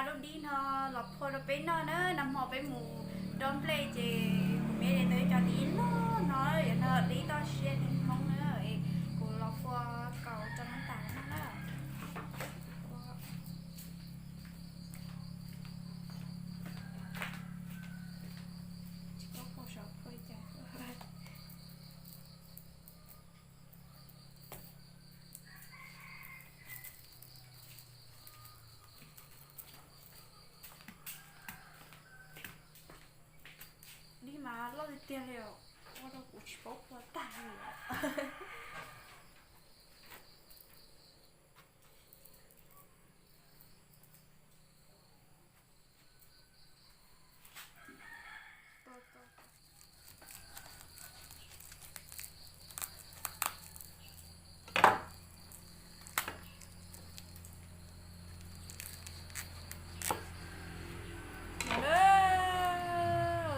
Lub dib no los phua rau peb noj na, nag hmo peb mus dob nplej ces kuv me li tau ib co dib loj no, yog no dib toj siab dib Hmoob na, kuv los phua kaus rau nab tas noj na. Dib mas loj tiag tiag li os, ua rau kuv tsis paub phua tag li os.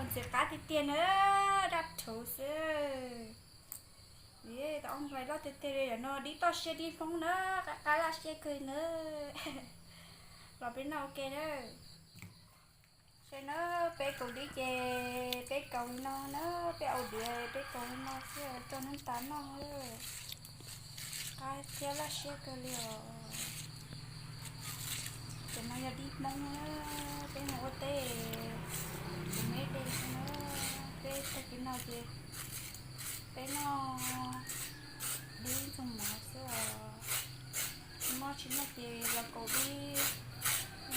Ntxim qab tiag tiag na, dab rhuv xwb. Tau ob nqaij loj tiag tiag li, yog no dib toj siab dib Hmoob na, qab qab laj siab kawg na. Los peb noj ua ke na. Saib na, peb kaus dib ces peb kaus li no na, peb au diav peb kaus li no xwb rau nab tas noj. Qab thiab laj siab kawg li os. Cov no yog dib Hmoob na, peb mus ua teb, kuv me de xwb na, peb tag kis no ces peb noj dib ntxoog mov xwb os. Tsis muaj tsis noj ces los kaus dib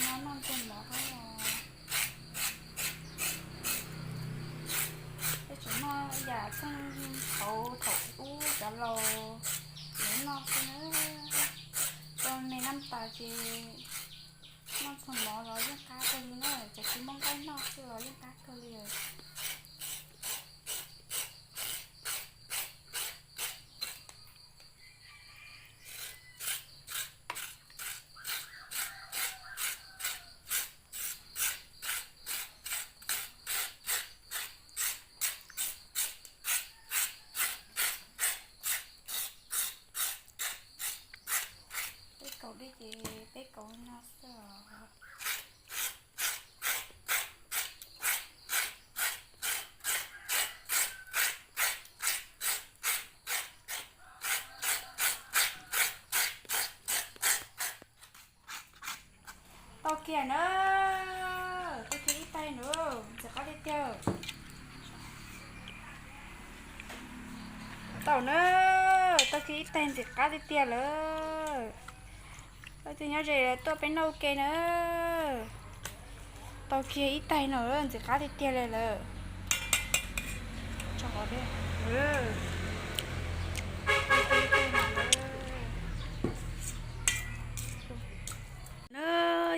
no noj ntxoog mov thiab os. Peb tsuas noj yam txheej thaum thaum ub cov laus yuav noj xwb na. Rau me nab tas ces noj ntxoog mov los yeej qab kawg li na, txawm tsis muaj nqaij noj xwb los yeej qab kawg li. Peb kaus dib ces peb kaus li no xwb os. Tau kiag na, tau kiag ib taig na, ntxim qab tiag tiag. Tau na, tau kiag ib taig ntxim qab tiag tiag lawm. Leej twg nyob ze tuaj peb noj ua ke na. Tau kiag ib taig no ntxim qab tiag tiag li lawm. Na,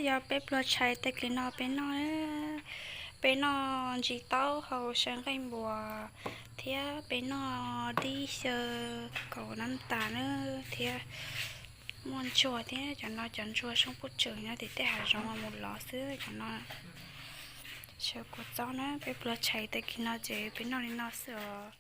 yog peb pluag tshais tag kis no peb noj, peb noj ntsis taub hau saw nqaij npuas thiab peb noj dib xyaw kaus nab tas na, thiab muaj ntsuag thiab cov no cov ntsuag soob puj tswm nyob tim tej hav zoov mus lov xwb cov no. Sawv kua txob na, peb pluag tshais tag kis no ces peb noj li no xwb os.